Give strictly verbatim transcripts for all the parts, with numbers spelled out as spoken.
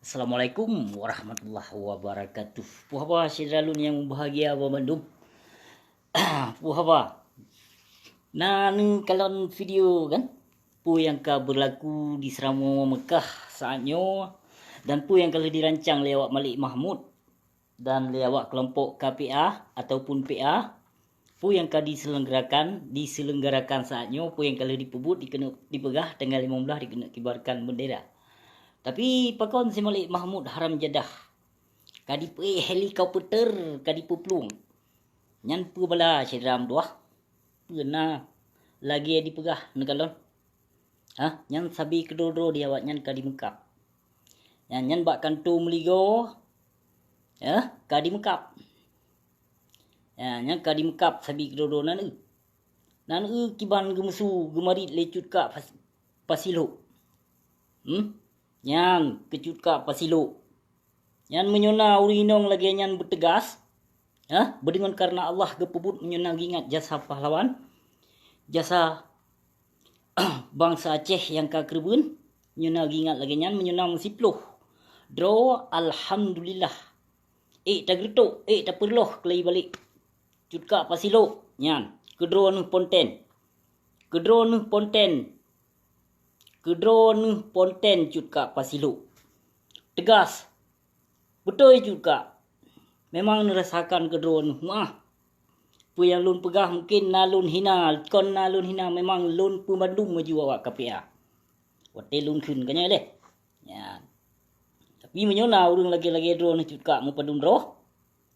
Assalamualaikum warahmatullahi wabarakatuh. Puhaba syedara lôn nyang mubahgia banmandum. Puhaba. Na neukalon video kan? Peue nyang ka beurlaku di Seuramoe Meukah saát nyoe dan peue nyang ka lheueh dirancang lé awak Malik Mahmud dan lé awak keulompok K P A ataupun P A, peue nyang ka diseulenggarakan, diseulenggarakan saát nyoe, peue nyang ka lheueh dipeubuet dikeuneuk dipeugah tanggai limong blaih dikeuneuk kibarkan beundera. Tapi pakon si Malik Mahmud haram jadah ka dipeuék helikopter ka dipeuplueng. Nyan peue bala syedara meutuwah? Peue na lagée dipeugah neukalon? Hah, nyan sabe keudroe-droe di awaknyan ka dimeukab. Nyan, nyan bak kantô meuligoe, eh, ka dimeukab. Ya, nyan ka dimeukab sabe keudroe-droe nan eu. Nan eu kiban geumeusu geumarit lé Cut Kak Pas-, Pasilok. Hmm? Nyan keu Cut Kak Pasilok. Nyan meunyoe na ureuëng inong lagée nyan beuteugas, ha? Beudeungon kareuna Allah geupeubuet meunyoe na geuingat jasa pahlawan, jasa bansa Aceh nyang ka keureubeuen, meunyoe na geuingat lagée nyan, meunyoe na meusiplôh droe, alhamdulillah. Ék tageureutok, ék tapeureuloh keulai balek. Cut Kak Pasilok nyan, keudroe neuh ponten. Keudroe neuh ponten. Keudroe neuh ponten Cut Kak Pasilok. Teugas. Beutôi Cut Kak. Memang neurasakan keudroe neuh meuáh. Peue nyang lôn peugah mungken na lôn hina, kon na lôn hina, memang lôn peubandum laju awak K P A. Watée lôn kheun ka nyan lé. Nyan. Tapi meunyoe na ureuëng lagée-lagée droe neuh Cut Kak meupadum droe,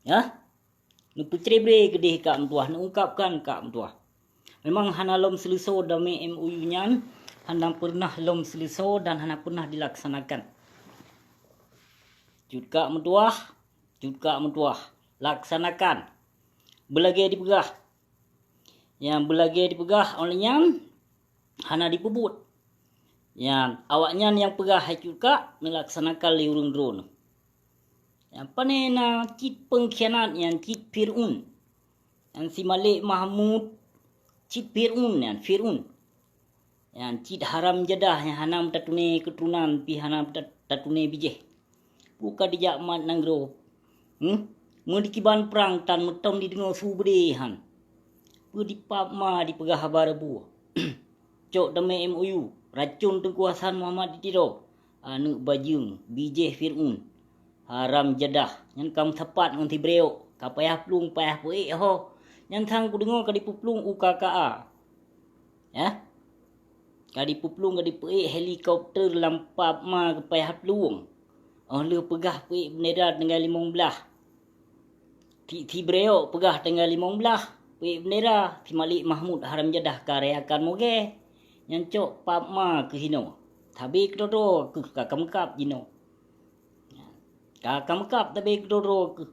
ya, neupeucrebre keudeh Kak meutuwah, neuungkapkan Kak meutuwah. Memang hana lom seuleusoe damé M O U nyan, hana peureunah lom seuleusoe dan hana peureunah dilaksanakan. Cut Kak meutuwah, Cut Kak meutuwah, laksanakan. Beulagée dipeugah. Nyang beulagée dipeugah óh lheueh nyan hana dipeubuet. Nyan, awaknyan nyang peugah hai Cut Kak neulaksanakan lé ureuëng droe neuh. Nyang pane na cit peungkhianat nyan cit Fir'aun. Nyan si Malik Mahmud cit Fir'aun nyan, Fir'aun. Nyan cit haram jadah nyang hana meutatuné keuturonan pih hana ta-, tatuné bijéh. Peue ka dijak mat nanggroe? Hmm? Meudeukiban prang tan meutom dideungoe su beudé han. Peue dipap ma dipeugah haba reubue? Cok damé M O U, racon Teungku Hasan Muhammad di Tiro, aneuëk bajeueng, bijéh Fir'aun. Haram jadah, nyan ka meusapat ngon si Breok, ka payah plueng, payah peuék ho. Nyan sang kudeungoe ka dipeuplueng u K K A. Ya? Ka dipeuplueng, ka dipeuék helikopter lam pap ma geupayah plueng. Óh lheueh peugah peuék beundera tanggai limong blaih. Si, si Breok peugah tanggai limong blaih, peuék beundera, si Malik Mahmud haram jadah ka rayakan mogée. Nyan cok pap ma keuh hinoe. Sabe keudroe-droe keuh ka kameukab jinoe. Ka kameukab sabe keudroe-droe keuh.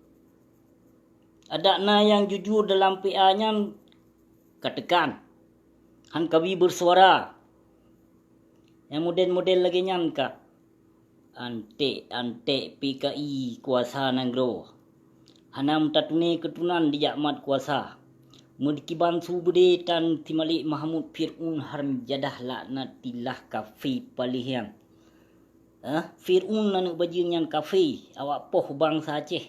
Adak na nyang jujur dalam P A nyan ka teukan. Han kabi beusuara. Nyang model-model lagée nyan ka. Anték-anték P K I kuasa nanggroe. Hana meutatuné keuturonan dijak mat kuasa. Meudeukiban su beudé tan si Malik Mahmud Fir'aun haram jadah laknatillah kafé paléh nyan. Eh, Fir'aun aneuëk bajeueng nyan kafé, awak poh bansa Aceh.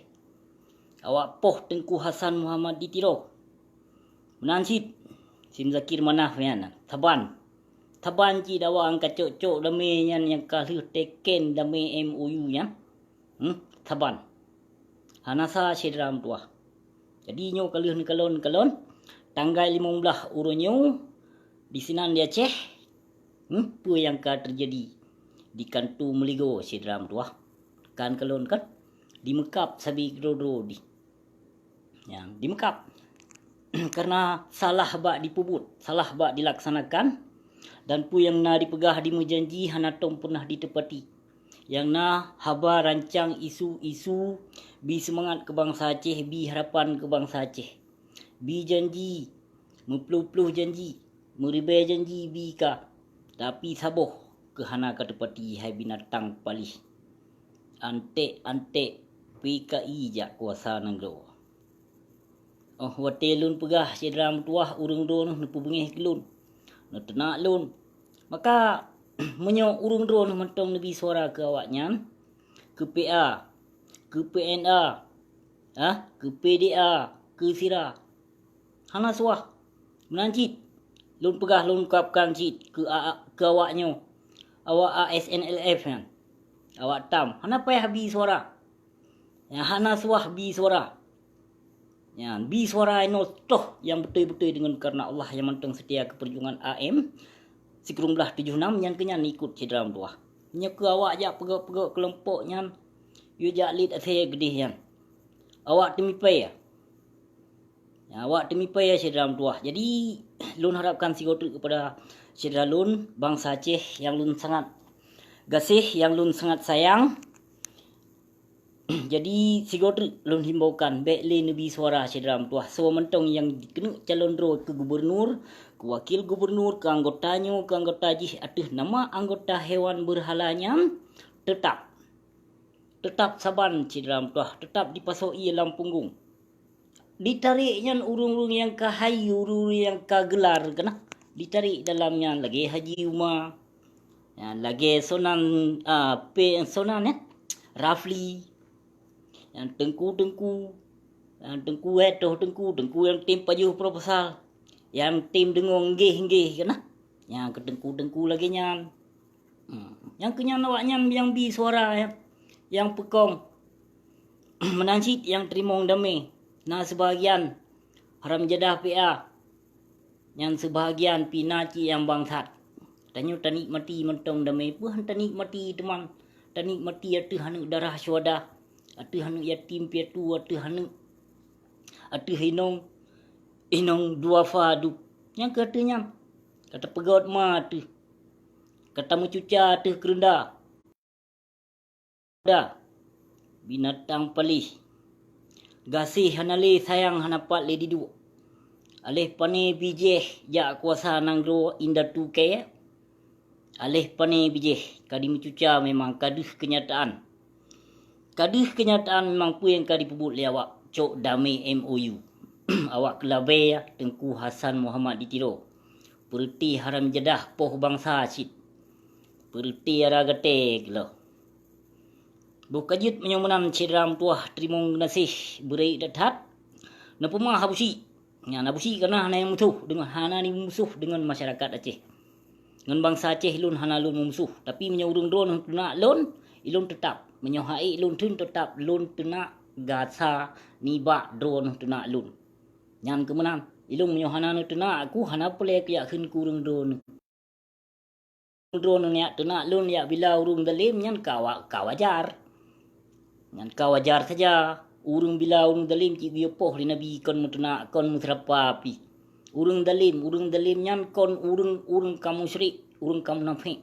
Awak poh Teungku Hasan Muhammad di Tiro. Meunan cit, si Muzakir Manaf nyan, saban. Saban cit awak nyang ka cok-cok damé nyan nyang ka lheueh teken damé M O U nyan. Hmm, saban. Hana sa syedara meutuwah. Jadi nyoe ka lheueh neukalon-kalon, tanggai limong blaih uroe nyoe, disinan di Aceh, hmm, peue nyang ka teujadi di kantô meuligoe syedara meutuwah? Kan kalon kan? Dimeukab sabe keudroe-droe di. Ya, dimeukab. Karena salah bak dipeubuet, salah bak dilaksanakan, dan peue nyang na dipeugah dimeujanji hana tom peunah diteupati. Nyang na haba rancang isu-isu, bi seumangat keu bansa Aceh, bi harapan keu bansa Aceh. Bi janji, meuploh-ploh janji, meuribée janji bi ka, tapi saboh keuh hana ka teupati hai binatang paléh. Anték-anték P K I jak kuasa nanggroe. Oh, watée lôn peugah syedara meutuwah ureuëng droe neuh neupeubeungéh keu lôn, neuteunak lôn. Maka, meunyoe ureuëng droe neuh mantong neubi suara keu awaknyan, keu P A, keu P N A, ha, keu P D A, keu sira. Hana suah. Meunan cit, lôn peugah lôn ungkapkan cit keu a-, keu awak nyoe, awak A S N L F nyan, awak tam, hana payah bi suara. Nyang hana suah bi suara. Nyan, bi suara inoe toh nyang beutôi-beutôi deungon kareuna Allah nyang mantong seutia keu peujuangan A M sikureueng blaih tujoh nam nyan keuh nyan ikot syedara meutuwah. Nyoe keu awak jak peugöt-peugöt keulompok nyan, yue jak liet asèe geudeh nyan. Awak teumipèe. Ya, awak teumipèe ya syedara meutuwah. Jadi, lôn harapkan sigoe treuk keupada syedara lôn, bansa Aceh nyang lôn sangat gaséh, nyang lôn sangat sayang. Jadi, sigoe treuk lôn himbaukan, bèk lé neubi suara syedara meutuwah. Soe mantong nyang jikeuneuk calon droe keu gubernur, keu wakil gubernur, keu anggota nyoe, keu anggota jih ateueh nama anggota hewan beurhala nyan, teutap. Teutap saban syedara meutuwah, teutap dipasoe ié lam punggong. Ditarek nyan ureuëng-ureuëng nyang ka hai, ureuëng-ureuëng nyang ka geular keunan. Ditarek dalam nyan lagèe Haji Uma, nyan lagèe Sonan, ah, pe Sonan, ya, Rafli, nyan teungku-teungku, nyan teungku, eh, toh teungku, teungku nyang tem pajoh proposal, nyang tem deungoe nggeh-nggeh keunan. Nyan keu teungku-teungku lagèe nyan. Hmm. Nyang keu nyan awaknyan nyang bi suara, ya, nyang peukong. Meunan cit nyang teurimong damé, na seubahagian haram jadah P A, nyang seubahagian pih na cit nyang bangsat. Tanyoe tanikmati mantong damé, peue han tanikmati teuma, tanikmati ateueh aneuk darah syuhada, ateueh aneuk yatim piatu, ateueh aneuk, ateueh inong, inong duafa dub. Nyang keu ateueh nyan, ka tapeugöt ma ateueh, ka tameucuca ateueh keureunda. Da, binatang paléh. Gaséh hana lé, sayang hana pat lé diduek. Aléh pané bijéh jak kuasa nanggroe indatu kèe. Aléh pané bijéh ka dimeucuca, memang ka deuh keunyataan. Ka deuh keunyataan memang peue nyang ka jipeubuet lé awak cok damé M O U. Awak keulabée Teungku Hasan Muhammad di Tiro. Peureuti haram jadah poh bansa cit. Peureuti ara gata keulôh. Boh ka jeuet meunyoe meunan syedara meutuwah teurimong geunaséh beureuek that-that. Neupeumah Abusyik. Nyan Abusyik kana hana nyang musoh deungon, hana ni musoh deungon masyarakat Aceh. Ngon bansa Aceh lôn hana lôn meumusoh, tapi meunyoe ureuëng droeneuh teunak lôn, ilôn teutap. Meunyoe ha'ék lôn theun teutap lôn teunak gasa nibak droeneuh teunak lôn. Nyan keuh meunan, ilôn meunyoe hana neuteunak aku hana peureulée kujak kheun keu ureuëng droeneuh. Droeneuh jak teunak lôn jak bila ureuëng zalim nyan ka wa-, ka wajar. Nyan ka wajar saja. Ureuëng bila ureuëng zalim cit geuyue poh lé Nabi kon meuteunak, kon meuseurapa pih. Ureuëng zalim, ureuëng zalim nyan kon ureuëng, ureuëng ka musyrik, ureuëng ka munafék.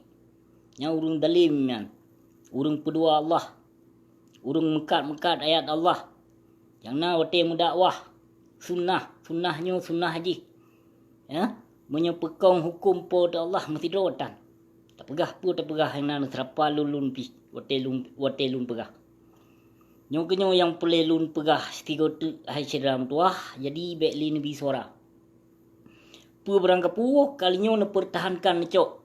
Nyan ureuëng zalim nyan. Ureuëng peudua Allah. Ureuëng meukat-meukat ayat Allah. Nyang na watée meudakwah sunnah, sunnah nyoe sunnah jih. Ya, meunyoe peukong huköm Po teu Allah meusidroe tan. Tapeugah peue tapeugah nyang na neuseurapa lôn, lôn pih watée lôn, watée lôn peugah. Nyoe keuh nyoe nyang peureulée lôn peugah sigoe teuk hai syedara meutuwah, jadi bèk lé neubi suara. Peue barang gapeue kali nyoe neupeurtahankan neucok,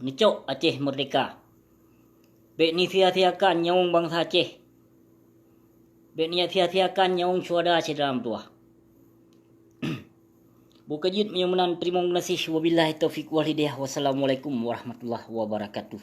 neucok Aceh meurdeka. Bèk neusia-siakan nyawöng bansa Aceh. Bèk neusia-siakan nyawöng syuhada syedara meutuwah. Boh ka jeuet meunyoe meunan teurimong geunaséh, wabillahi taufiq wal hidayah. Wassalamualaikum warahmatullahi wabarakatuh.